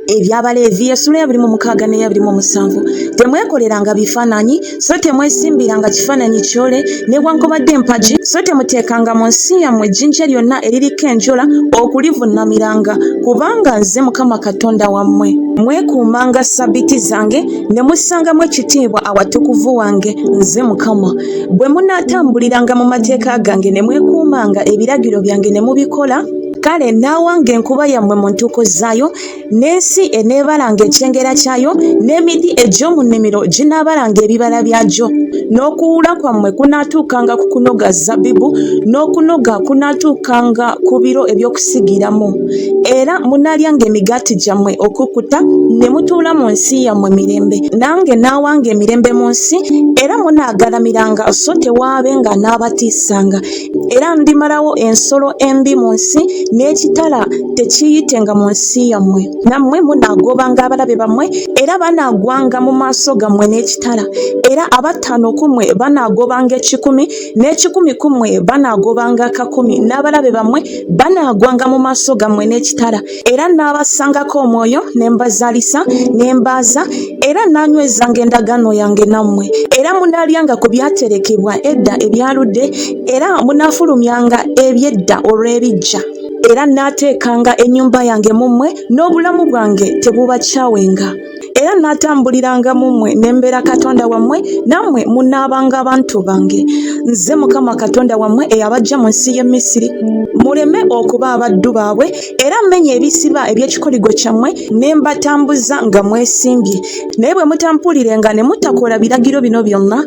Eby'Abaleevi essula ya 26 n'eya 27. Temwekoleranga bifaananyi, so temwesimbiranga kifaananyi kyole, newankubadde empagi, so temuteekanga mu nsi yammwe ejjinja lyonna eririko enjola okulivuunamiranga, kubanga nze Mukama Katonda wammwe. Mwekuumanga ssabbiiti zange, ne mussangamu ekitiibwa awatukuvu wange, nze Mukama. Bwe munaatambuliranga mu mateeka gange ne mwekuumanga ebiragiro byange ne mubikola, kale nnaawanga enkuba yammwe mu ntuuko zaayo, n'ensi eneebalanga ekyengera kyayo, n'emiti egy'omu nnimiro ginaabalanga ebibala byagyo. N'okuwuula kwammwe kunaatuukanga ku kunoga zabbibu, n'okunoga kunaatuukanga ku biro eby'okusigiramu. Era munaalyanga emigaati gyammwe okukkuta, ne mutuula mu nsi yammwe mirembe. Nange naawanga emirembe mu nsi, era munaagalamiranga so tewaabenga n'abatiisanga. Era ndimalawo ensolo embi mu nsi, n'ekitala tekiiyitenga mu nsi yammwe. Nammwe munaagobanga abalabe bammwe, era banaagwanga mu maaso gammwe n'ekitala. Era abataano ku mmwe banaagobanga ekikumi, n'ekikumi ku mmwe banaagobanga akakumi, n'abalabe bammwe banaagwanga mu maaso gammwe n'ekitala. Era naabassangako omwoyo, ne mbazaalisa, ne mbaaza, era naanywezanga endagaano yange nammwe. Era munaalyanga ku byaterekebwa edda ebyaludde, era munaafulumyanga eby'edda olw'ebiggya. Era naateekanga ennyumba yange mu mmwe, n'obulamu bwange tebubakyawenga. Era naatambuliranga mu mmwe ne mbeera Katonda wammwe, nammwe munaabanga bantu bange. Nze Mukama Katonda wammwe eyabaggya mu nsi y'e Misiri, muleme okuba abaddu baabwe, era mmenya ebisiba eby'ekikoligo kyammwe ne mbatambuza nga mwesimbye. Naye bwe mutampulirenga ne mutakola biragiro bino byonna,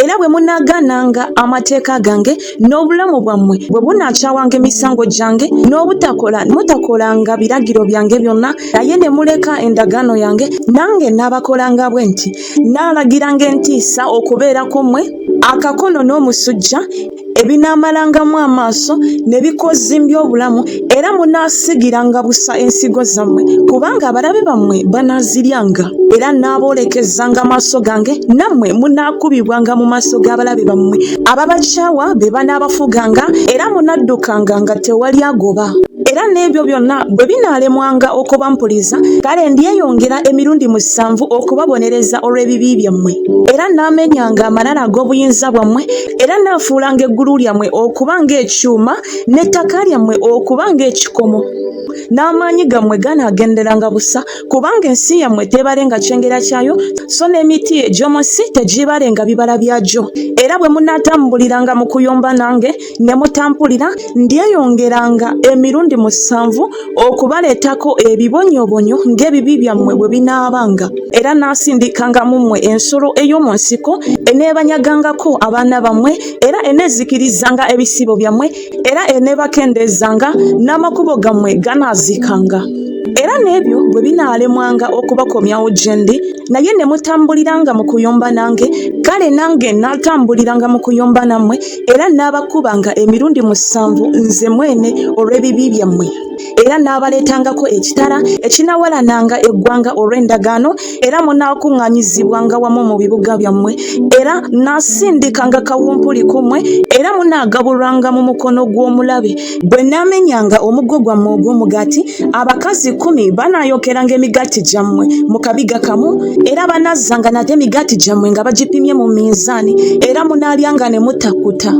era bwe munaagaananga amateeka gange, n'obulamu bwammwe bwe bunaakyawanga emisango gyange, n'obutakola mutakolanga biragiro byange byonna, naye ne muleka endagaano yange, nange naabakolanga bwe nti, Naalagiranga entiisa okubeera ku mmwe, akakono n'omusujja, ebinaamalangamu amaaso ne bikozimbya obulamu, era munaasigiranga busa ensigo zammwe, kubanga abalabe bammwe banaaziryanga. Era naaboolekezanga amaaso gange, nammwe munaakubibwanga mu maaso g'abalabe bammwe. Ababakyawa be banaabafuganga, era munaddukanga nga tewali agoba. Era n'ebyo byonna bwe binaalemwanga okubampuliza, kale ndyeyongera emirundi musanvu okubabonereza olw'ebibi byammwe. Era naamenyanga amalala ag'obuyinza bwammwe, era naafuulanga eggulu lyammwe okuba ng'ekyuma, n'ettaka lyammwe okuba ng'ekikomo. N'amaanyi gammwe ganaagenderanga busa, kubanga ensi yammwe teebalenga kyengera kyayo, so n'emiti egy'omu nsi tegiibalenga bibala byagyo. Era bwe munaatambuliranga mu kuyomba nange, ne mutampulira, ndyeyongeranga emirundi musanvu okubaleetako ebibonyoobonyo ng'ebibi byammwe bwe binaabanga. Era naasindikanga mu mmwe ensolo ey'omu nsiko eneebanyagangako abaana bammwe, era eneezikirizanga ebisibo byammwe, era eneebakendeezanga, n'amakubo gammwe ganaazikanga. Era n'ebyo bwe binaalemwanga okubakomyawo gye ndi, naye ne mutambuliranga mu kuyomba nange, kale nange naatambuliranga mu kuyomba nammwe, era naabakubanga emirundi musanvu nze mwene olw'ebibi byammwe. Era naabaleetangako ekitala ekinawalananga eggwanga olw'endagaano, era munaakuŋŋaanyizibwanga wamu mu bibuga byammwe. Era naasindikanga kawumpuli ku mmwe, era munaagabulwanga mu mukono gw'omulabe. Bwe naamenyanga omuggo gwammwe ogw'omugaati, abakazi kkumi banaayokeranga emigaati gyammwe mu kabiga kamu, era banazzanga nate emigaati gyammwe nga bagipimye mu minzaani, era munaalyanga ne mutakkuta.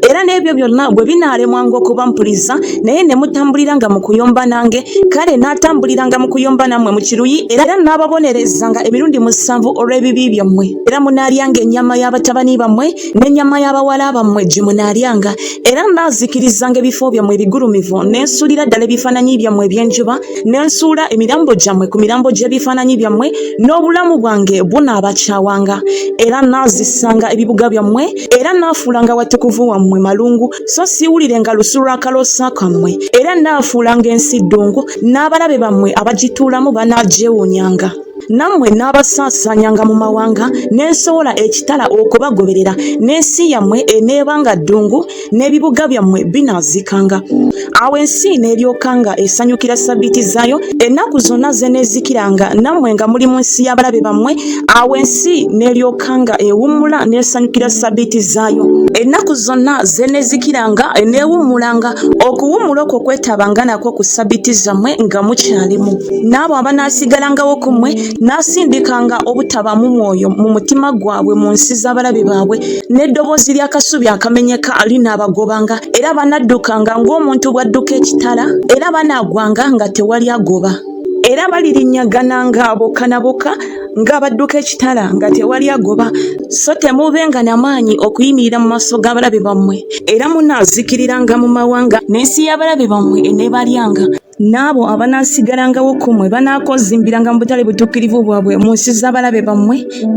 Era n'ebyo byonna bwe binaalemwanga okubampuliza, naye ne mutambuliranga mu kuyomba nange, kale naatambuliranga mu kuyomba nammwe mu kiruyi, era naababonerezanga emirundi musanvu olw'ebibi byammwe. Era munaalyanga ennyama y'abatabani bammwe n'ennyama y'abawala bammwe gye munaalyanga. Era nnaazikirizanga ebifo byammwe ebigulumivu, ne nsuulira ddala ebifaananyi byammwe eby'enjuba, ne nsuula emirambo gyammwe ku mirambo gy'ebifaananyi byammwe, n'obulamu bwange bunaabakyawanga. Era nnaazisanga ebibuga byammwe, era nnaafuulanga awatukuvu wammwe malungu, so siiwulirenga lusu lw'akaloosa kammwe. Era nnaafuulanga ensi ddungu, n'abalabe bammwe abagituulamu banaagyewuunyanga. Nammwe nnaabasaasaanyanga mu mawanga, ne nsowola ekitala okubagoberera, n'ensi yammwe eneebanga ddungu, n'ebibuga byammwe binaazikanga. Awo ensi n'eryokanga esanyukira ssabbiiti zaayo, ennaku zonna z'eneezikiranga nammwe nga muli mu nsi y'abalabe bammwe, awo ensi n'eryokanga ewummula n'esanyukira ssabbiiti zaayo. Ennaku zonna z'eneezikiranga eneewummulanga, okuwummula okwo kwetabanga nakwo ku ssabbiiti zammwe nga mukyalimu. N'abo abanaasigalangawo ku mmwe naasindikanga obutabaamu mwoyo mu mutima gwabwe mu nsi z'abalabe baabwe, n'eddoboozi ly'akasubi akamenyeka linaabagobanga, era banaddukanga ng'omuntu bw'adduka ekitala, era banaagwanga nga tewali agoba. Era balirinnyagananga bokka na bokka ng'abadduka ekitala, nga tewali agoba. So temuubenga na maanyi okuyimirira mu maaso g'abalabe bammwe, era munaazikiriranga mu mawanga, n'ensi y'abalabe bammwe eneebalyanga. N'abo abanaasigalangawo ku mmwe banaakozimbiranga mu butali butuukirivu bwabwe mu nsi z'abalabe bammwe,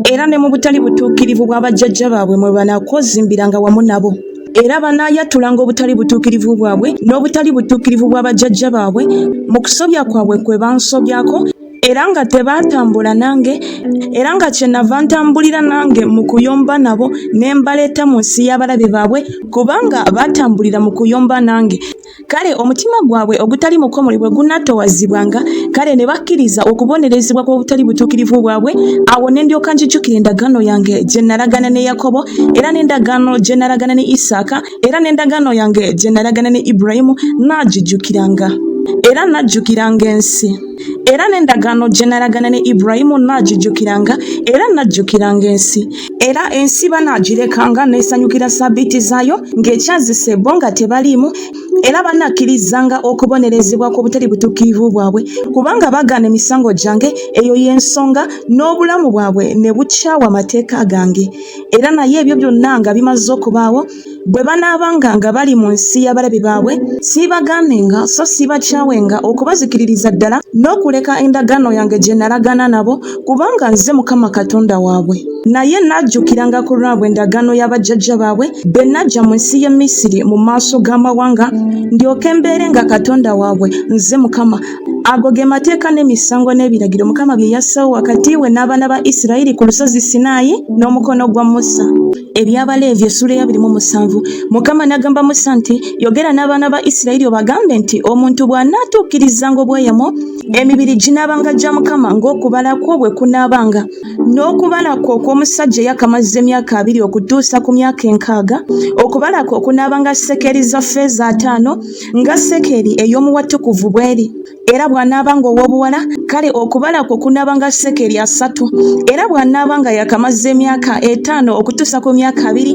era ne mu butali butuukirivu bwa bajjajja baabwe mwe banaakozimbiranga wamu nabo. Era banaayatulanga obutali butuukirivu bwabwe n'obutali butuukirivu bwa bajjajja baabwe mu kusobya kwabwe kwe bansobyako, era nga tebaatambula nange, era nga kyennava ntambulira nange mu kuyomba nabo ne mbaleeta mu nsi y'abalabe baabwe, kubanga baatambulira mu kuyomba nange. Kale omutima gwabwe ogutali mukomole bwe gunaatowazibwanga, kale ne bakkiriza okubonerezebwa kw'obutali butuukirivu bwabwe, awo ne ndyoka njijukira endagaano yange gye nalagana ne Yakobo, era n'endagaano gye nalagana ne Isaaka, era n'endagaano yange gye nalagana ne Ibulayimu, naagijjukiranga. Era najjukiranga ensi. Era n'endagaano gye nalagana ne Ibulayimu naagijjukiranga, era najjukiranga ensi. Era ensi banaagirekanga n'esanyukira ssabbiiti zaayo ng'ekyazise bo nga tebaliimu, era banakkirizanga okubonerezebwa kw'obutali butuukirivu bwabwe, kubanga bagaana emisango gyange, eyo y'ensonga, n'obulamu bwabwe ne bukyawa amateeka gange. Era naye ebyo byonna nga bimaze okubaawo, Bwe banaabanga nga bali mu nsi y'abalabe baabwe, siibagaanenga so siibakyawenga okubazikiririza ddala n'okuleka endagaano yange gye nalagaana nabo, kubanga nze Mukama Katonda waabwe. Naye nnaajjukiranga ku lwabwe endagaano ya bajjajja baabwe, be naggya mu nsi y'e Misiri mu maaso g'amawanga, ndyoke mbeerenga Katonda waabwe, nze Mukama. Ago ge mateeka n'emisango n'ebiragiro Mukama bye yassaawo wakati we n'abaana ba Isirayiri ku lusozi Sinaayi n'omukono gwa Musa. Eby'Abaleevi essuula ey'abiri mu musanvu. Mukama n'agamba Musa nti, Yogera n'abaana ba Isirayiri obagambe nti, Omuntu bw'anaatuukirizanga obweyamo, emibiri ginaabanga gya Mukama ng'okubala kwo bwe kunaabanga. N'okubala kwo okw'omusajja eyakamaze emyaka abiri okutuusa ku myaka enkaaga, okubala kwo kunaabanga sekeri za ffeeza ataano, nga sekeri ey'omu watukuvu bw'eri. Era bw'anaabanga ow'obuwala, kale okubala kwo kunaabanga sekeri asatu. Era bw'anaabanga yaakamaze emyaka etaano okutuusa ku myaka abiri,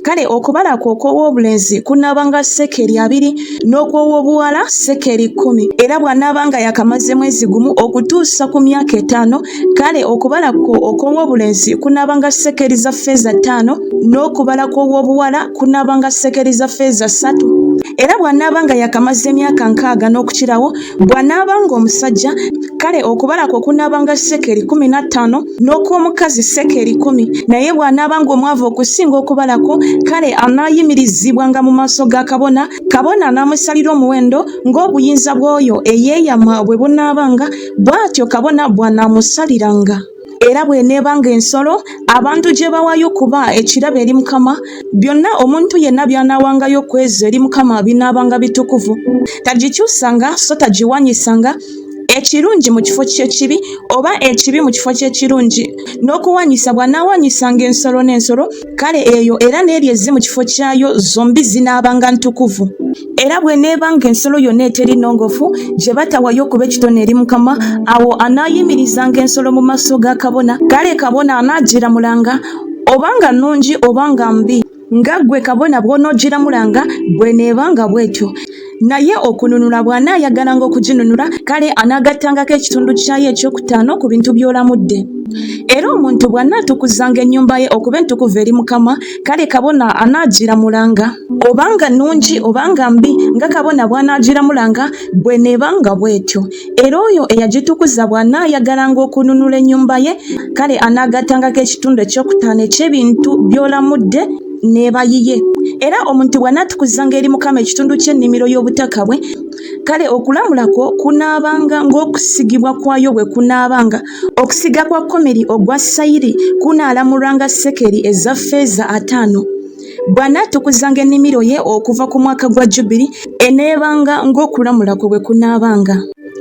kale okubala kwo okw'ow'obulenzi kunaabanga sekeri abiri, n'okw'ow'obuwala sekeri kkumi. Era bw'anaabanga yaakamaze mwezi gumu okutuusa ku myaka etaano, kale okubala kwo okw'ow'obulenzi kunaabanga sekeri za ffeeza ttaano, n'okubala kw'ow'obuwala kunaabanga sekeri za ffeeza ssatu. Era bw'anaabanga yaakamaze emyaka nkaaga n'okukirawo, bw'anaabanga omusajja, kale okubala kwe kunaabanga sekeri kkumi na ttaano, n'okw'omukazi sekeri kkumi. Naye bw'anaabanga omwavu okusinga okubala kwo, kale anaayimirizibwanga mu maaso ga kabona, kabona n'amusalira omuwendo, ng'obuyinza bw'oyo eyeeyama bwe bunaabanga, bw'atyo kabona bw'anaamusaliranga. Era bw'eneebanga ensolo abantu gye bawaayo okuba ekirabo eri Mukama, byonna omuntu yenna by'anaawangayo ku ezo eri Mukama binaabanga bitukuvu. Tagikyusanga so tagiwanyisanga ekirungi mu kifo ky'ekibi oba ekibi mu kifo ky'ekirungi. N'okuwanyisa bw'anaawanyisanga ensolo n'ensolo, kale eyo era n'eri ezze mu kifo kyayo zombi zinaabanga ntukuvu. Era bw'eneebanga ensolo yonna eteri nnongoofu gye batawaayo okuba ekitone eri Mukama, awo anaayimirizanga ensolo mu maaso ga kabona, kale kabona anaagiramulanga, oba nga nnungi oba nga mbi, nga ggwe kabona bw'onoogiramulanga, bw'eneebanga bw'etyo. Naye okununula bw'anaayagalanga okuginunula, kale anaagattangako ekitundu kyayo ekyokutaano ku bintu by'olamudde. Era omuntu bw'anaatukuzanga ennyumba ye okuba entukuvu eri Mukama, kale kabona anaagiramulanga, oba nga nnungi oba nga mbi, nga kabona bw'anaagiramulanga, bw'eneebanga bw'etyo. Era oyo eyagitukuza bw'anaayagalanga okununula ennyumba ye, kale anaagattangako ekitundu ekyokutaano eky'ebintu by'olamudde. n'eba yiye. Era omuntu bw'anaatukuzanga eri Mukama ekitundu ky'ennimiro y'obutaka bwe, kale okulamula kwo kunaabanga ng'okusigibwa kwayo bwe kunaabanga, okusiga kwa komeri ogwa sayiri kunaalamulwanga sekeri eza ffeeza ataano. Bw'anaatukuzanga ennimiro ye okuva ku mwaka gwa Jjubiri, eneebanga ng'okulamula kwe bwe kunaabanga.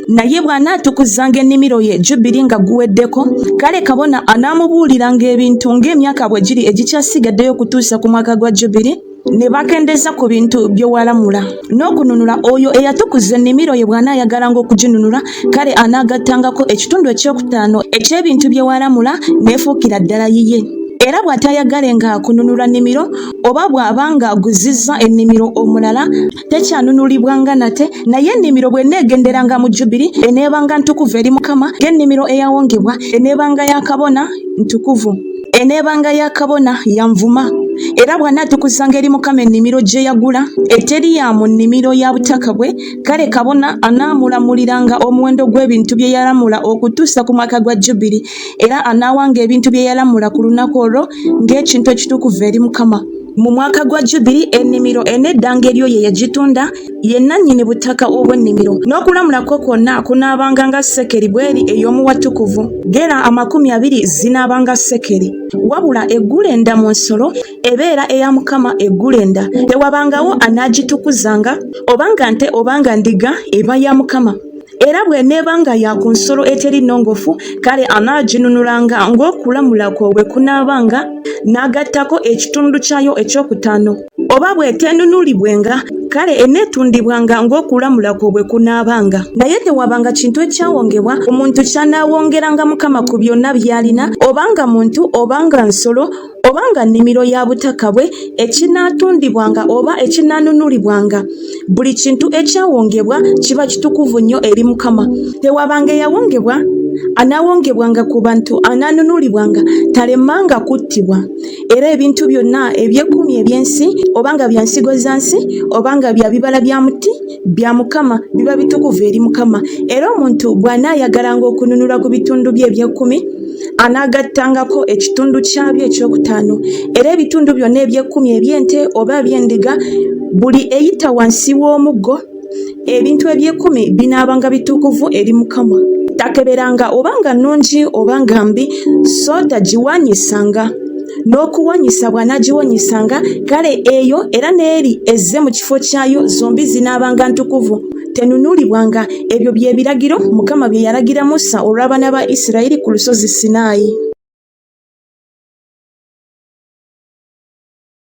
Naye bw'anaatukuzanga ennimiro ye Jjubiri nga guweddeko, kale kabona anaamubuuliranga ebintu ng'emyaka bwe giri egikyasigaddeyo okutuusa ku mwaka gwa Jjubiri, ne bakendeeza ku bintu bye walamula. N'okununula oyo eyatukuza ennimiro ye bw'anaayagalanga okuginunula, kale anaagattangako ekitundu ekyokutaano eky'ebintu bye walamula, n'efuukira ddala yiye. Era bw'ataayagalenga kununula nnimiro, oba bw'aba ng'aguzizza ennimiro omulala, tekyanunulibwanga nate. Naye ennimiro bw'eneegenderanga mu Jjubiri, eneebanga ntukuvu eri Mukama, ng'ennimiro eyawongebwa, eneebanga ya kabona, ntukuvu. Eneebanga ya kabona, ya nvuma. Era bw'anaatukuzanga eri Mukama ennimiro gye yagula, eteri ya mu nnimiro ya butaka bwe, kale kabona anaamulamuliranga omuwendo gw'ebintu bye yalamula okutuusa ku mwaka gwa Jjubiri, era anaawanga ebintu bye yalamula ku lunaku olwo ng'ekintu ekitukuvu eri Mukama. Mu mwaka gwa Jjubiri ennimiro eneddanga eri oyo eyagitunda, ye nnannyini butaka obw'ennimiro. N'okulamula kwo kwonna kunaabanga nga sekeri bw'eri ey'omu watukuvu, gera 20 zinaabanga sekeri. Wabula eggulenda mu nsolo ebeera eya Mukama eggulenda, tewabangawo anaagitukuzanga, oba nga nte oba nga ndiga, eba ya Mukama. Era bw'eneebanga ya ku nsolo eteri nnongoofu, kale anaaginunulanga ng'okulamula kwo bwe kunaabanga, n'agattako ekitundu kyayo ekyokutaano. Oba bw'eteenunulibwenga, kale eneetundibwanga ng'okulamula kwo bwe kunaabanga. Naye tewabanga kintu ekyawongebwa omuntu ky'anaawongeranga Mukama ku byonna by'alina, oba nga muntu oba nga nsolo, oba nga nnimiro ya butaka bwe, ekinaatundibwanga oba ekinaanunulibwanga. Buli kintu ekyawongebwa kiba kitukuvu nnyo eri Mukama. Tewabanga eyawongebwa anaawongebwanga ku bantu anaanunulibwanga, talemanga kuttibwa. Era ebintu byonna eby'ekkumi eby'ensi, oba nga bya nsigo za nsi, oba nga bya bibala bya muti, bya Mukama, biba bitukuvu eri Mukama. Era omuntu bw'anaayagalanga okununula ku bitundu bye eby'ekkumi, anaagattangako ekitundu kyabyo ekyokutaano. Era ebitundu byonna eby'ekkumi eby'ente oba eby'endiga, buli eyita wansi w'omuggo, ebintu eby'ekkumi binaabanga bitukuvu eri Mukama. Takeberanga oba nga nnungi oba nga mbi, so tagiwanyisanga. N'okuwanyisa bw'anaagiwanyisanga, kale eyo era n'eri ezze mu kifo kyayo zombi zinaabanga ntukuvu, tenunulibwanga. Ebyo bye biragiro Mukama bye yalagira Musa olw'abaana ba Isirayiri ku lusozi Sinaayi.